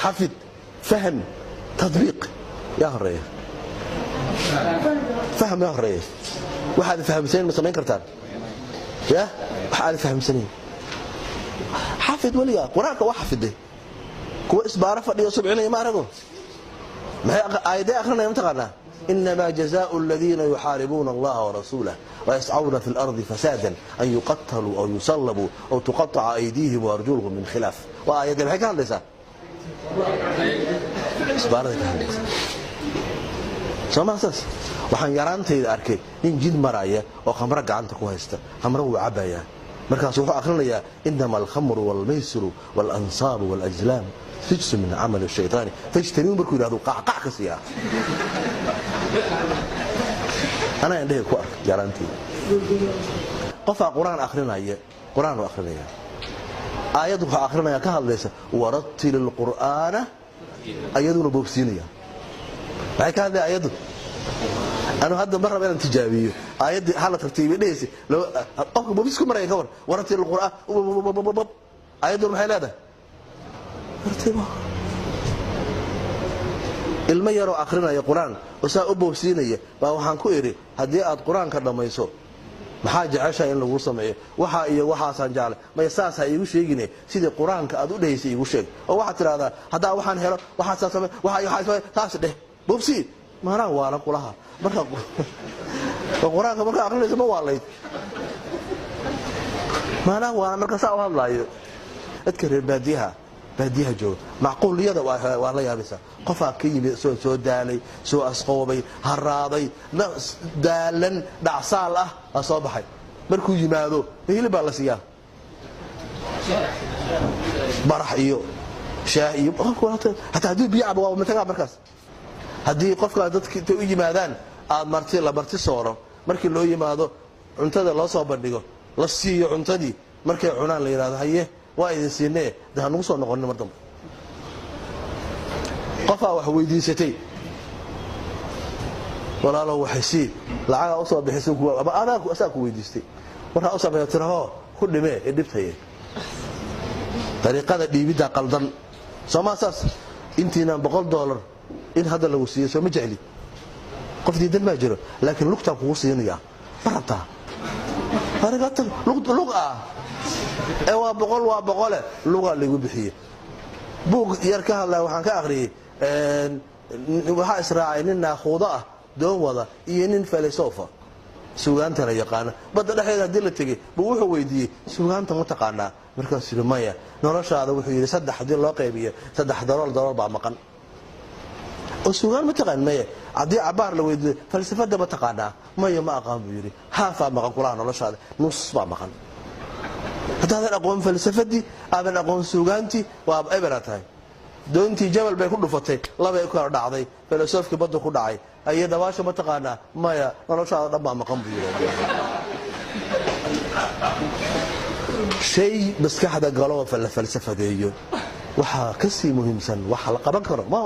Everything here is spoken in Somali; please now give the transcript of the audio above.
Xafid, fahm, tadbiiq, yaa horeeya? Fahm yaa horeeya. Waxaad fahamsanayn ma samayn kartaan? Ya wax aad fahamsanayn xafid weligaa qur-aanka waa xafiday. Kuwa isbaaro fadhiyo subcinaya ma arago. Maxay aayadee akhrinaya mataqaanaa? إنما جزاء الذين يحاربون الله ورسوله ويسعون في الأرض فسادا أن يقتلوا أو يصلبوا أو تقطع أيديهم وأرجلهم من خلاف. وآية maxay ka hadlaysaa? Isbaarada ka hadlaysaa, soo maa saas? Waxaan yaraantayda arkay nin jid maraya oo khamro gacanta ku haysta. Khamro wuu cabbayaa, markaasu wuxuu akhrinayaa: "إنما الخمر والميسر والأنصاب والأزلام رجس من عمل الشيطان فاجتنبوه." Markuu yidhahdo qacqac ka siiyaa. Anaa indhahay ku ark yaraantayda. Qofaa qur-aan akhrinaya, qur-aan u akhrinaya, aayad wuxuu akhrinaya ka hadlaysa "ورتل القرآن", ayaduna boobsiinaya. Maxay ka hadlaya ayaddu? Anu hadda mar raba inaan tijaabiyo aayaddii hala tartiibiyo dhehaysa. Qofka boobis ku maraya ka war "ورتل القرآن", ayadduna maxay leedahay? Tartiibo. Ilmo yaroo akhrinaya qur-aan oo saa u boobsiinaya baa waxaan ku idhi: "Haddii aad qur-aanka dhammayso, maxaa jeceshahay in laguu sameeyo?" "Waxaa iyo waxaasaan jeclay." "Maya, saas ha iigu sheegine, sidii qur-aanka aad u dhehaysay iigu sheeg, oo waxaad tidhahdaa haddaa waxaan helo waxaasaa same, waxa iyo waxaa saas dheh, boobsii." "Maanaa waalan kulaha?" Marka qur-aanka markaa akhrinaysa ma waalayd? "Maanaa waalan." Marka saa u hadlaayo dadka reer baadiyaha, baadiyaha jooga, macquuliyada waa la yaabaysaa. Qofaa ka yimid soo daalay, soo asqoobay, haraaday, daalan, dhacsaal ah aa soo baxay. Markuu yimaado hilib baa la siiyaa, barax iyo shaah iyo hataa hadduu biyo cabo waa matagaa. Markaas haddii qofkaa dadka intay u yimaadaan aad marti la marti sooro, markii loo yimaado cuntada loo soo bandhigo, la siiyo cuntadii, markay cunaan la yidhahdo: "Haye, waa idin siinee, de hanugu soo noqonin mar dambe." Qofaa wax weydiisatay: "Walaalow, waxay sii." Lacagaa usoo bixisay ama adaa asaa ku weydiistay. Markaa usoo bixi tirahoo ku dhimee ee dhibtaye. Dariiqada dhiibiddaa qaldan, soo maa saas? Intiinaan $100 in hadda lagu siiyo soo ma jecli? Qof diidan maa jiro, laakiin lugtaan kugu siinayaa ma rabtaa? Lug ah ee waa 100, waa 100-e lugaa laygu bixiyey. Buug yar ka hadlaya waxaan ka akhriyey, waxaa israacay nin naakuudo ah, doon wada, iyo nin filosofa, suugaantana yaqaana. Badda dhexdeeda haddii la tegey buu wuxuu weydiiyey: "Suugaanta ma taqaanaa?" Markaasuu yidhi: "Maya." "Noloshaada," wuxuu yidhi, "saddex haddii loo qaybiyo, saddex dalool dalool baa maqan." "Oo suugaan ma taqaan?" "Maya." Haddii cabaar la weydiiyo: "Falsafada ma taqaanaa?" "Maya, ma aqaan," buu yidhi. "Haafaa maqan kulaha, noloshaada nus baa maqan. Haddaadan aqoon falsafadii, aadan aqoon suugaantii, waa ebera tahay." Doontii jabal bay ku dhufatay, labay u kala dhacday. Filosofkii badda ku dhacay: "Aye, dabaasha ma taqaanaa?" "Maya." "Noloshaada dhan baa maqan," buu yidhi. Shay maskaxda galoo la falsafadeeyo waxaa ka sii muhiimsan waxa la qaban karo. Ma